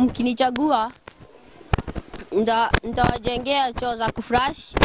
Mkinichagua nitawajengea choo za kufresh.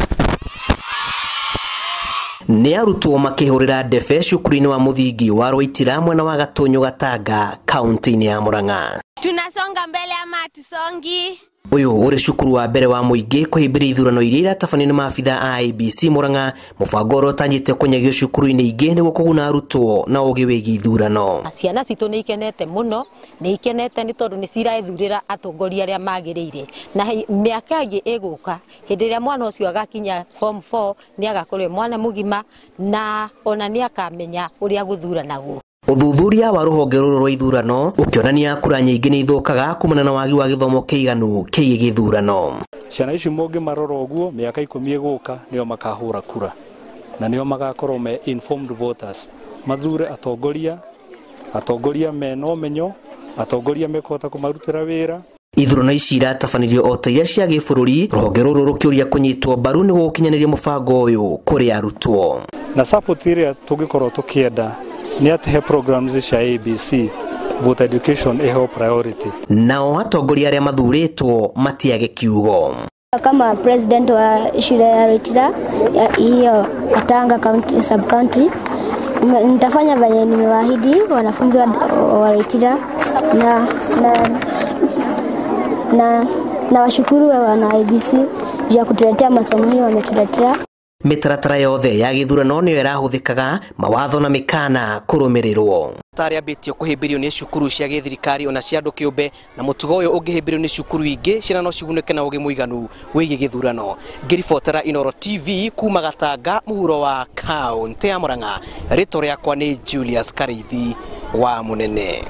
Nĩ arutwo makĩhũrĩra ndebe cukuru-inĩ wa mũthingi wa Rwaitira mwena wa Gatũnyũ Gatanga kaunti-inĩ ya Murang'a. Tunasonga mbele ama hatusongi? Ũyũ ũrĩ cukuru wa mbere wa mũingĩ kũhĩmbĩria ithurano iria iratabanio nĩ maabitha a IEBC Murang'a, mũbango ũrĩa ũtanyĩte kũnyagio cukuru-inĩ ingĩ nĩguo kũguna arutwo na ũgĩ wĩgiĩ ithurano. Ciana citũ nĩ ikenete mũno, nĩ ikenete nĩ tondũ nĩ ciraethurĩra atongoria arĩa magĩrĩire, na mĩaka ĩngĩ ĩgũka hĩndĩ ĩrĩa mwana ũcio agakinya form 4 nĩ agakorwo mwana mũgima na ona nĩ akamenya ũrĩa gũthuranagwo. Ũthuthuria wa rũhonge rũrũ rwa ithurano ũkĩonania kura nyingĩ nĩ ithũkaga kumana na wagi wa gĩthomo kĩiganu kĩgiĩ gĩthurano. Ciana ici mũngĩmarora ũguo mĩaka 10 ĩgũka nĩo makahũra kura na nĩo magakorwo me informed voters, mathure atongoria, atongoria mena ũmenyo, atongoria mekũhota kũmarutĩra wĩra. Ithurano ici iratabanirio o ta iria cia gĩbũrũri, rũhonge rũrũ rũkĩũria kũnyitwo mbaru nĩguo gũkinyanĩria mũbango ũyũ kũrĩ arutwo. Na support ĩrĩa tũngĩkorwo tũkĩenda nĩ atĩ he programs cia ABC voter education ĩheo priority. Nao atongoria arĩa mathurĩtwo matiage kiugo. Kama president wa shule ya Rwaitira hiyo Katanga county, sub county, nitafanya venye nimewaahidi wanafunzi wa Rwaitira na washukuru wana IEBC juu ya kutuletea masomo hii wametuletea. Mĩtaratara yothe ya gĩthurano nĩyo ĩrahũthĩkaga, mawatho na mĩkana kũrũmĩrĩrwo. Tarĩambĩtio kũhĩmbĩrio nĩ cukuru cia gĩthirikari ona cia andũ kĩũmbe, na mũtugo ũyũ ũngĩhĩmbĩrio nĩ cukuru ingĩ, ciana no cigunĩke na ũgĩ mũiganu wĩgiĩ gĩthurano. Ngĩribotera Inooro TV kuma Gatanga mũhuro wa kaũntĩ ya Murang'a, rĩtwa rĩakwa nĩ Julius Karĩithi wa Mũnene.